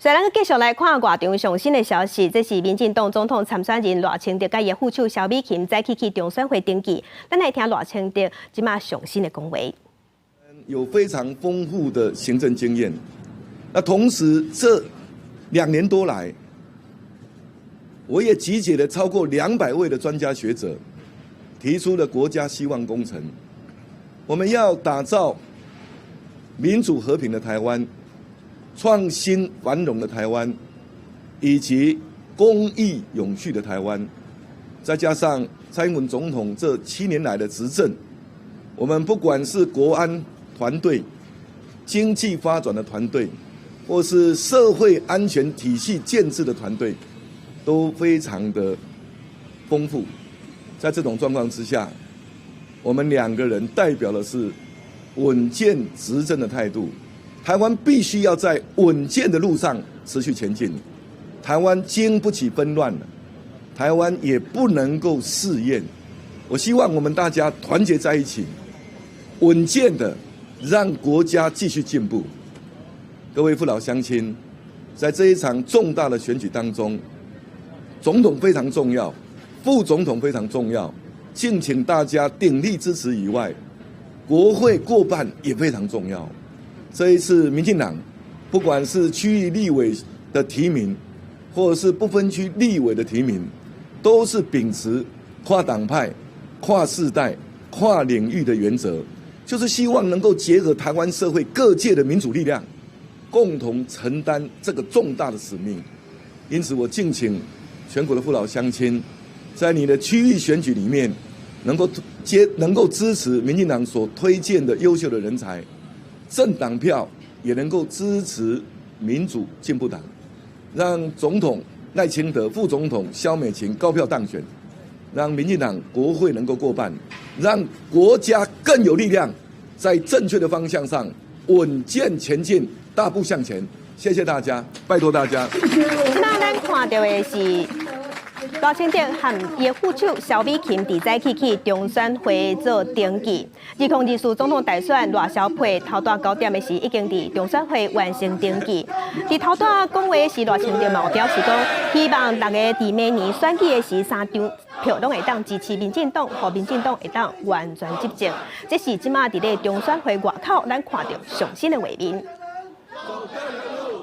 所以，咱繼續來看外場上新的消息，這是民進黨總統參選人賴清德佮伊副手蕭美琴早起去中選會登記。咱來聽賴清德這馬上新的講話。有非常豐富的行政經驗，那同時這2年多來，我也集結了超過200位的專家學者，提出了國家希望工程。我們要打造民主和平的台灣，創新繁榮的台灣，以及公益永續的台灣，再加上蔡英文總統這7年來的執政，我們不管是國安團隊、經濟發展的團隊，或是社會安全體系建制的團隊，都非常的豐富。在這種狀況之下，我們兩個人代表的是穩健執政的態度。台灣必須要在穩健的路上持續前進。台灣經不起紛亂，台灣也不能夠試驗。我希望我們大家團結在一起，穩健的讓國家繼續進步。各位父老鄉親，在這一場重大的選舉當中，總統非常重要，副總統非常重要，敬請大家鼎力支持以外，國會過半也非常重要。這一次，民進黨不管是區域立委的提名，或者是不分區立委的提名，都是秉持跨黨派、跨世代、跨領域的原則，就是希望能夠結合台灣社會各界的民主力量，共同承擔這個重大的使命。因此，我敬請全國的父老鄉親，在你的區域選舉裡面，能夠支持民進黨所推薦的優秀的人才。政黨票也能夠支持民主進步黨，讓總統賴清德、副總統蕭美琴高票當選，讓民進黨國會能夠過半，讓國家更有力量，在正確的方向上穩健前進，大步向前。謝謝大家，拜託大家。這咱看到的是賴清德和伊副手蕭美琴佇早起去中選會做登記。2024總統大選賴蕭配頭拄9點的時，已經佇中選會完成登記。佇頭拄講話時，賴清德嘛有表示講，希望大家佇明年選舉的時，三張票攏會當支持民進黨，予民進黨會當完全執政。這是這馬佇咧中選會外口，咱看著上新的畫面。